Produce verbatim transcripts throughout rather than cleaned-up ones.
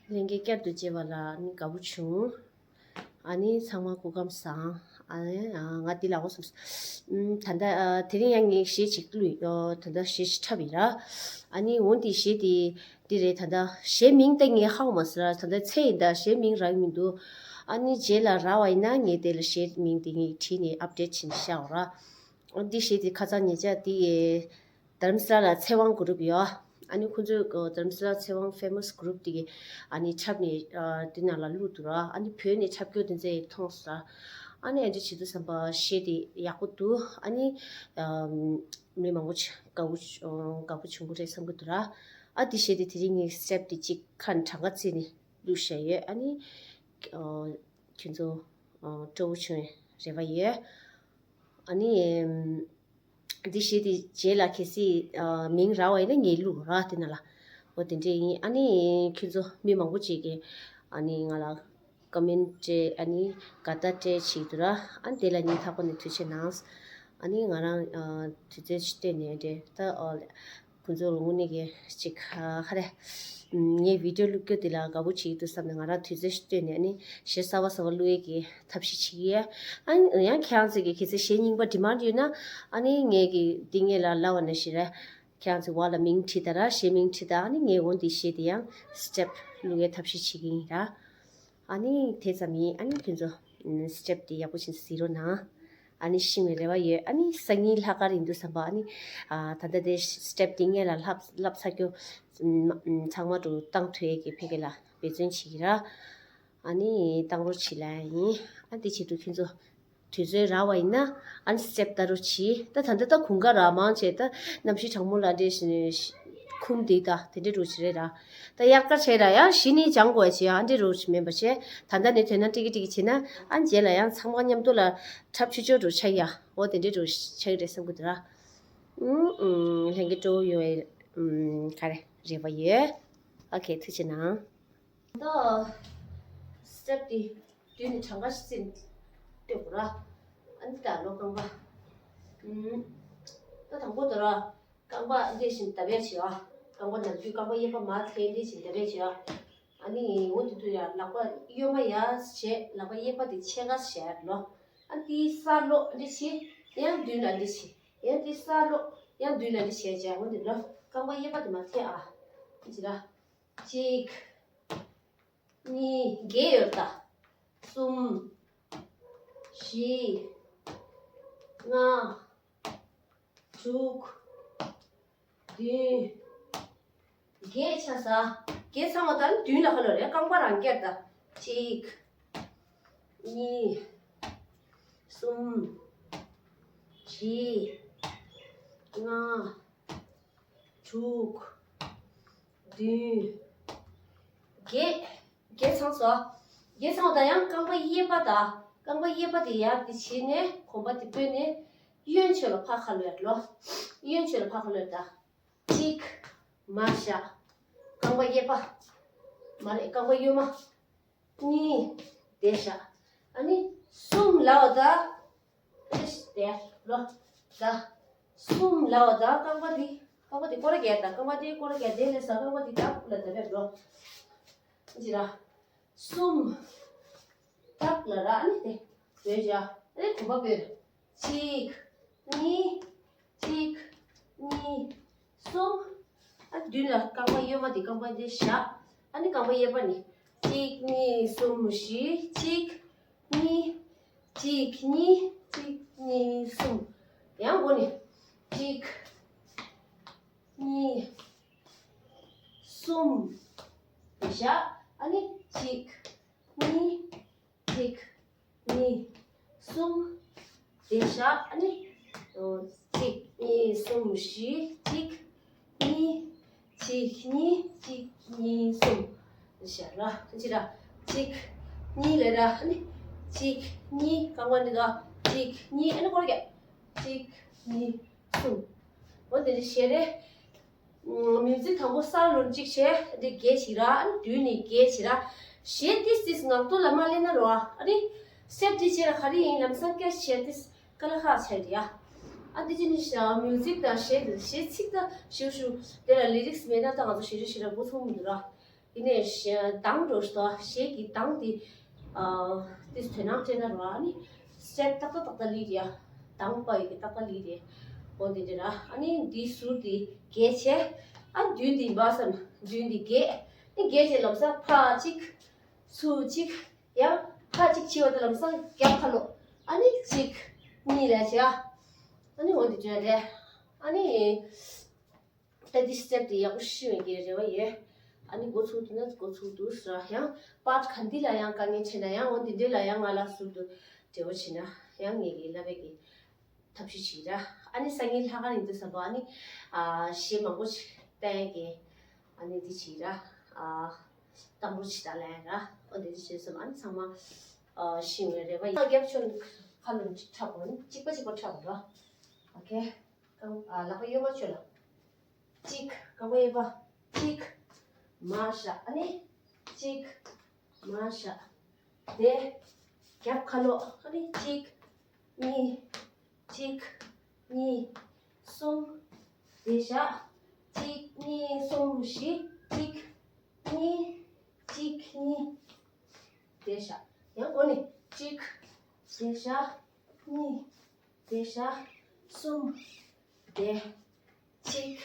ལྷན་རྒྱས་བསྐྱར་དུ་མཇལ་བ་ལ་ནི་དགའ་པོ་བྱུང་། ཨ་ནི་ཚང་མ་སྐུ་ཁམས་བཟང་། ཨ་ནི་ང་འདི་ལ་འོ་སོང་། ད་ལྟ་དེ་རིང་ཡང་ངས་གཞས་ཅིག་བླུགས་ཡོད། ད་ལྟ་གཞས་ཅིག་འཁྲབ་ཡིན་ར། ཨ་ནི་འོ་འདི་གཞས་དེ་འདི་རེད། ད་ལྟ་གཞས་མིང་ད་ངས་ཧ་གོ་མ་སོང་ར། ད་ལྟ་ཚེ་ཡིན་ད་གཞས་མིང་རག་གི་མི་འདུག་ཨ་ནི་རྗེས་ལ་རག་པ་ཡིན་ན་ངས་དེ་ལ་གཞས་མིང་དེ་ངས་བྲིས་ནས་ཨབ་ཌེཊ་བྱས་ནས་བཞག་འོ་ར། འདི་གཞས་དེ་ཁ་སང་ཉེ་ཆར་དེ་རྡ་རམ་ས་ལ་ཚེ་དབང་གུ་རུབ་ཡོད། ཨ་ནི་ཁོང་ཚོའི་རྡ་རམ་ས་ལ་ཚེ་དབང་ཕེ་མ་སི་གུ་རུབ་དེ་གི་ཨ་ནི་འཁྲབ་ནས་དེ་ནང་ལ་བླུགས་འདུག་ར། ཨ་ནི་བོད་ནས་འཁྲབ་སྐྱོར་དེ་ཚོ་མཐོང་སོང་ར། ཨ་ནི་ཨ་འདྲ་བྱེད་དུས་ཙམ་པ་གཞས་དེ་ཡག་པོ་འདུག་ཨ་ནི་མི་མང་པོ་ཅིག་དགའ་པོ་དགའ་པོ་བྱུང་གི་རེད་བསམ་གྱི་འདུག་ར། ཨ་དེ་གཞས་དེ་དེ་རིང་ངས་སི་ཊེབ་དེ་གཅིག་ཁ་ནས་གྲངས་ཀ་བརྩིས་ནས་བླུགས་བཞག་ཡོད། ཨ་ནི་ཁྱོད་ཚོ་སྤྲོ་བོ་བྱུང་བའི་རེ་བ་ཡོད། ཨ་ནི་འདི་གཞས་དེ་རྗེས་ལ་གལ་སྲིད་མིང་རག་པ་ཡིན་ན་ངས་བླུགས་ར་དེ་ནང་ལ། འོ་དེ་འདྲས་ཡིན། ཨ་ནི་ཁྱོད་ཚོ་མི་མང་པོ་ཅིག་གིས་ཨ་ནི་ང་ལ་ཀོ་མེན་ཊི་སྤྲད། ཨ་ནི་དགའ་རྟགས་སྤྲད་བྱེད་འདུག་ར། ཨ་ནི་དེ་ལ་སྙིང་ཐག་པ་ནས་ཐུགས་རྗེ་གནང་། ཨ་ནི་ང་རང་དུས་ཚོད་ཅིག་བཏོན་ནས་འདྲས་ད། ཁོང་ཚོ་ལ་དངོས་གནས་ཀྱི་ཅིག་ཧ་རེ། ངས་བི་ཌིའོ་བླུགས་རྒྱུ་དེ་ལ་དགའ་པོ་བྱེད་ཀྱི་འདུག་བསམ་ནས་ང་རང་དུས་ཚོད་ཞིག་བཏོན་ནས་ཨ་ནི་གཞས་གསར་པ་གསར་པ་བླུག་ཡས་ཀྱི་ཐབས་ཤེས་བྱེད་ཀྱི་ཡོད། ཨ་ནི་ཡང་ཁྱེད་རང་ཚོས་ཀྱི་གལ་སྲིད་གཞས་རྙིང་པ་ཌི་མཱན་ཌི་ཡོད་ན་ཨ་ནི་ངས་ཀྱི་འདི་ངས་ལ་ལབ་པ་ནང་བཞིན་རེད། ཁྱེད་རང་ཚོས་འོག་ལ་མིང་བྲིས་དང་ར། གཞས་མིང་བྲིས་དང་། ཨ་ནི་ངས་འོ་འདི་གཞས་དེ་ཡང་སི་ཊེབ་བླུག་ཡས་ཐབས་ཤེས་བྱེད་ཀྱི་ཡིན་ར། ཨ་ནི་དེ་ཙམ་ཡིན། ཨ་ནི་ཁྱོད་ཚོ་སི་ཊེབ་དེ་ཡག་པོ་ཞིག་གཟིགས་རོགས་གནང་། ཨ་ནི་ཤེས་པའི་རེ་བ་ཡོད། ཨ་ནི་སང་ཉིན་ལྷག་དཀར་ཡིན་དུས་ཙམ་པ་ཨ་ནི་ད་ལྟ་དེ་སི་ཊེབ་དེ་སྔོན་ལ་ལྷབ་ལྷབ་ཚར་རྒྱུ་ཚང་མ་དུ་བཏང་ཐུབ་ཡས་ཀྱི་ཕ་གི་ལ་འབད་བརྩོན་བྱེད་ཀྱི་ར། ཨ་ནི་བཏང་རོགས་བྱེད་ལབ་ཡིན། ཨ་དེ་བྱེད་དུས་ཁྱོད་ཚོ་དུས་ཚོད་རག་པ་ཡིན་ན་ཨ་ནི་སི་ཊེབ་ལྟ་རོགས་བྱེད། ད་ད་ལྟ་ད་དགུན་ཁ་ར་མང་ཆེ་ད་གནམ་གཤིས་གྲང་མོ་ལ་འདྲེས་ཤིང་ཁུམ་དེ་ད་དེ་འདྲས་འགྲོ་གི་རེད་ར། ད་དབྱར་ཁ་བྱས་ར་ཡང་གཞི་ནས་སྦྱང་དགོས་བྱས་ཨ་འདྲས་འགྲོ་གི་མིན་པ་བྱས། ད་ལྟ་ནས་དོན་དག་ཏིག་ཀི་ཏིག་ཀི་བྱས་ན་ཨ་རྗེས་ལ་ཡང་ཚང་མ་མཉམ་དུ་ལ་འཁྲབ་ཆུ་ཆོ་འགྲོ་ཆགས་ཡ། འོ་དེ་འདྲས་འགྲོ་ཆགས་ཀྱི་རེད་བསམ་གི་འདུག་ར། ཨུམ་ཨུམ་ལྷན་རྒྱས་སྤྲོ་བོ་ཡོད་པའི་ཨུམ་ག་རེ་རེ་བ་ཡོད། ཨོ་ཁེ་ཐུགས་རྗེ་གནང་། ད་སི་ཊེབ་དེ་མདུན་ནས་གྲངས་ཀ་ཞིག་བརྩིས་ནས་ལྟོས་དགོས་ར། ཨ་ནི་ད་ལོ་རྐང་པ། ཨུམ། ད་དང་པོ་དེ་ར། རྐང་པ་འདི་བཞིན་བརྡབ་ཡས་བྱེད་ཨ། རྐང་པ་ནམ་རྒྱུན་རྐང་པ་གཡས་པ་མར་འཐེན་འདི་བཞིན་བརྡབ་ཡས་བྱེད་ཨ། ཨ་ནི་འོ་དེ་དུས་ཡ་ལག་པ་གཡོན་མ་ཡར་བྱས། ལག་པ་གཡས་པ་དེ་ཕྱེད་ཀ་བྱས་ལོ། ཨ་འདི་སར་ལོག་འདི་བྱེད། ཡང་མདུན་ལ་འདི་བྱེད། ཡང་འདི་སར་ལོག་ཡང་མདུན་ལ་འདི་བྱས་བྱས། འོ་འདི་ལོ་རྐང་པ་གཡས་པ་དེ་མར་འཐེན་ཨ། འདི་བྱེད་ར། གཅིག་གཉིས། བརྒྱད་ཡོད་ད། གསུམ། བཞི། ལྔ། དྲུག་བདུན། བརྒྱད་ཆགས་ས། བརྒྱད་ཚང་བ་དང་མདུན་ལ་ཁ་ལོ་རེ་རྐང་པ་རང་སྐྱར་ད། གཅིག་གཉིས། གསུམ། བཞི། ལྔ། དྲུག་བདུན། བརྒྱད། བརྒྱད་ཚང་སོ། བརྒྱད་ཚང་བ་དང་ཡང་རྐང་པ་གཡས་པ་དང་རྐང་པ་གཡས་པ་དེ་ཡར་དེ་བྱས་ནས་གོམ་པ་དེ་སྤོས་ནས་གཡོན་ཕྱོགས་ལ་ཕར་ཁ་ལོ་ཡར་ལོ། གཡོན་ཕྱོགས་ལ་ཕར་ཁ་ལོ་ཡར་ད། གཅིག་མར་བཞག་རྐང་པ་གཡས་པ། མ་རེད། རྐང་པ་གཡོན་མ། གཉིས། དེ་བཞག་ཨ་ནི་གསུམ་ལ་བ་ད། ཨེ་དེ་ལོ། ད། གསུམ་ལ་བ་ད་རྐང་པ་འདི། རྐང་པ་འདི་སྐོར་ར་རྒྱག་ད་རྐང་པ་འདི་སྐོར་ར་རྒྱག་དེ་ལས་ས་རྐང་པ་འདི་ད་ལ་ད་བས་ལོ། ཅི་ར། གསུམ། ད་ལ་ར་ཨ་ནི་དེ། བས་བཞག་ཨ་ནི་གོམ་པ་བོད། གཅིག་གཉིས། གཅིག་གཉིས། གསུམ། ཨ་མདུན་ལ་རྐང་པ་གཡོན་མ་དེ་རྐང་པ་འདི་བཞག་ཨ་ནི་རྐང་པ་གཡས་པ་ནི། གཅིག་གཉིས། གསུམ། བཞི། གཅིག་གཉིས། གཅིག་གཉིས། གཅིག་གཉིས། གསུམ། ཡང་སྒོ་ནི། གཅིག་གཉིས། གསུམ། བཞག་ཨ་ནི་གཅིག་གཉིས། གཅིག་གཉིས། གསུམ། དེ་བཞག་ཨ་ནི། གཅིག་གཉིས། གསུམ། བཞི། གཅིག་གཉིས། གཅིག་གཉིས། གཅིག་གཉིས། གསུམ། བཞག་ར་ཅི་ར། གཅིག་གཉིས་ལས་ར་ཨ་ནི། གཅིག་གཉིས། རྐང་པ་འདི་ག་གཅིག་གཉིས། ཨ་ནི་སྐོར་རྒྱག་གཅིག་གཉིས། གསུམ། འོ་དེ་འདྲ་བྱས་རེད། མིའུ་ཛིག་དང་པོ་སར་ལོན་གཅིག་བྱས་འདི་རྒྱས་བྱེད་ར། ཨ་ནི་མདུན་ནས་རྒྱས་བྱེད་ར། གཞས་ཏིས་ཏིས་ངག་ཐོག་ལ་མ་ལེན་ན་རོ། ཨ་ནི་སི་ཊེབ་འདི་བྱས་ལ་ག་རེ་ཡིན་ལམ་སང་སྐད་བྱས་ཏིས་ཀ་ལ་ཁ་བྱས་རེད་ཡ། ཨ་འདི་ཅི་ནི་ཤ་མིའུ་ཛིག་དང་གཞས་གཞས་ཚིག་དང་ཞུ་ཞུ་དེ་ལ་ལི་རིགས་མེད་ན་ད་ང་ཚོ་ཞེ་དྲག་ཞེ་དྲག་འགོ་ཚུགས་མི་འདུག་ར། ཡིན་ནའི་གཞས་གདངས་འགྲོ་ཞིག་ཏོ། གཞས་ཀྱི་གདངས་དེ་ཨ་དེ་དོན་སྣང་སྤྲད་ན་ར། ཨ་ནི་སི་ཊེབ་ཏག་ཏག་ཏག་ཏག་ལི་རེད་ཡ། གདངས་པ་ཡི་གི་ཏག་ཏག་ལི་རེད། འོ་དེ་འདྲ་ར། ཨ་ནི་འདི་ཟུར་དེ་རྒྱས་བྱས། ཨ་མདུན་དེ་འབའ་སམ་མདུན་དེ་རྒྱས། ཨ་ནི་རྒྱས་བྱས་ལམ་སང་ཕར་གཅིག་ཚུར་གཅིག་ཡང་ཕར་གཅིག་ཕྱི་བ་དེ་ལམ་སང་རྒྱབ་ཁ་ལོག་ཨ་ནི་གཅིག་གཉིས་ལ་བྱས། ཨ་ནི་འོ་དེ་འདྲ་རེད། ཨ་ནི། ད་འདི་སི་ཊེབ་དེ་ཡག་པོ་ཤེས་ཡོང་གི་རེ་བ་ཡོད། ཨ་ནི་འགོ་ཚུགས་འདུག་ན་འགོ་ཚུགས་འདུག་ཟེར་ཡང་། པར་ཊི་ག་འདི་ལ་ཡང་དཀའ་ངལ་འཕྲད་ན་ཡང་། འོ་འདི་འདྲ་ལ་ཡང་ང་ལ་ཟུར་དུ་འབྲེལ་བ་བྱེད་ན་ཡང་ངེད་ཀྱིས་ལབ་པའི་གི་ཐབས་ཤེས་བྱེད་ར། ཨ་ནི་སང་ཉིན་ལྷག་དཀར་ཡིན་དུས་ཙམ་པ་ཨ་ནི་ཨ་གཞས་མང་པོ་ཞིག་བཏང་ཡ་གི་ཨ་ནི་འདི་བྱེད་ར། ཨ་གཏང་རོགས་བྱེད་ད་ལབ་ཡ་ར། འོ་འདི་འདྲ་བྱས་སོང་། ཨ་ནི་ཚང་མ་ཨ་ཤེས་ཡོང་བའི་རེ་བ་ཡོད། རྒྱབ་ཕྱོགས་ཁ་ལོ་ཁྲབ་དགོས། གཅིག་པ་གཅིག་པ་འཁྲབ་དགོས་ར། ཨོ་ཁེ། རྐང་ཨ་ལག་པ་གཡོན་མ་ཕྱོགས་ལ། གཅིག་རྐང་པ་གཡས་པ། གཅིག་མར་བཞག་ཨ་ནི་གཅིག་མར་བཞག་དེ་རྒྱབ་ཁ་ལོག་ཨ་ནི་གཅིག་གཉིས། གཅིག་གཉིས། གསུམ། དེ་བཞག་གཅིག་གཉིས། གསུམ། བཞི། གཅིག་གཉིས། གཅིག་གཉིས། དེ་བཞག་ཡང་འོ་ནི་གཅིག་དེ་བཞག་གཉིས། དེ་བཞག་གསུམ། དེ། གཅིག་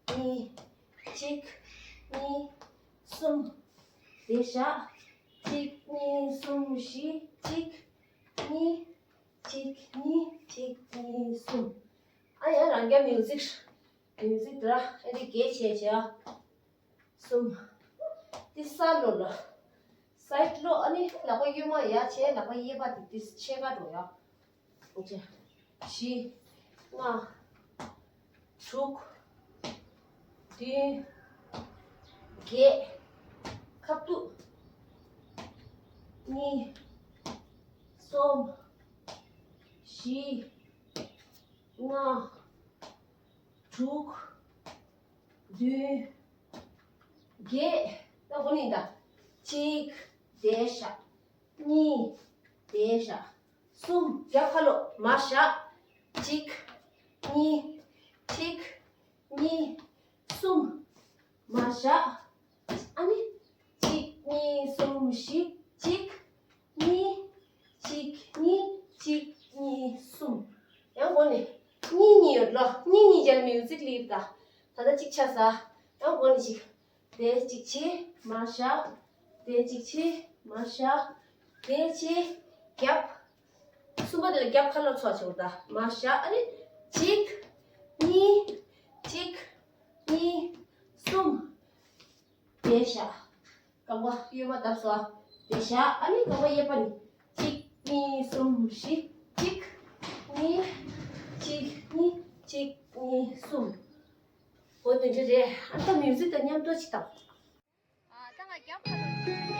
གཉིས། གཅིག་གཉིས། གསུམ། དེ་བཞག་གཅིག་གཉིས། གསུམ། བཞི། གཅིག་གཉིས། གཅིག་གཉིས། གཅིག་གཉིས། གསུམ། ཨ་ཡང་རང་རྒྱ་མིའུ་ཛིག་མིའུ་ཛིག་དེ་ར་ཨེ་འདི་རྒྱས་བྱས་བྱས་ཨ། གསུམ། འདི་ས་ལོ་ལ། སའིཌ་ལོག་ཨ་ནི་ལག་པ་གཡོན་མ་ཡར་བྱས། ལག་པ་གཡས་པ་དེ་དེ་ཕྱེད་ཀ་འགྲོ་ཡ། ཨོ་ཁེ། བཞི། ལྔ། དྲུག་བདུན། བརྒྱད། ཁ་ཐུག་གཉིས། གསུམ། བཞི། ལྔ། དྲུག་བདུན། བརྒྱད། ད་འོ་ནི་ད། གཅིག་དེ་བཞག་གཉིས། དེ་བཞག་གསུམ། རྒྱབ་ཁ་ལོག་མར་བཞག་གཅིག་གཉིས། གཅིག་གཉིས། གསུམ། མར་བཞག་ཨ་ནི། གཅིག་གཉིས། གསུམ། བཞི། གཅིག་གཉིས། གཅིག་གཉིས། གཅིག་གཉིས། གསུམ། ཡང་འོ་ནི། གཉིས་གཉིས་ཡོད་ལོ། གཉིས་གཉིས་རྒྱལ་མིའུ་ཛིག་ལིབ་ད། ད་ལྟ་གཅིག་ཆ་ས། ཡང་འོ་ནི་གཅིག་དེ་གཅིག་ཕྱེད་མར་བཞག་དེ་གཅིག་ཕྱེད་མར་བཞག་དེ་ཕྱེད་རྒྱབ། གསུམ་པ་དེ་ལ་རྒྱབ་ཁ་ལོག་ཚོགས་བྱེད་དགོས་ད། མར་བཞག་ཨ་ནི། གཅིག་གཉིས། གཅིག་གཉིས། གསུམ། དེ་བཞག་རྐང་པ་གཡོན་མ་བརྡབས་སོ། དེ་བཞག་ཨ་ནི་རྐང་པ་གཡས་པ་ནི། གཅིག་གཉིས། གསུམ། བཞི། གཅིག་གཉིས། གཅིག་གཉིས། གཅིག་གཉིས། གསུམ། འོ་དེ་འདྲ་རེད། ཨ་ད་མིའུ་ཛིག་དང་མཉམ་དུ་ཅིག་དང་། ཨ་ད་ང་རྒྱབ་ཁ་ལོག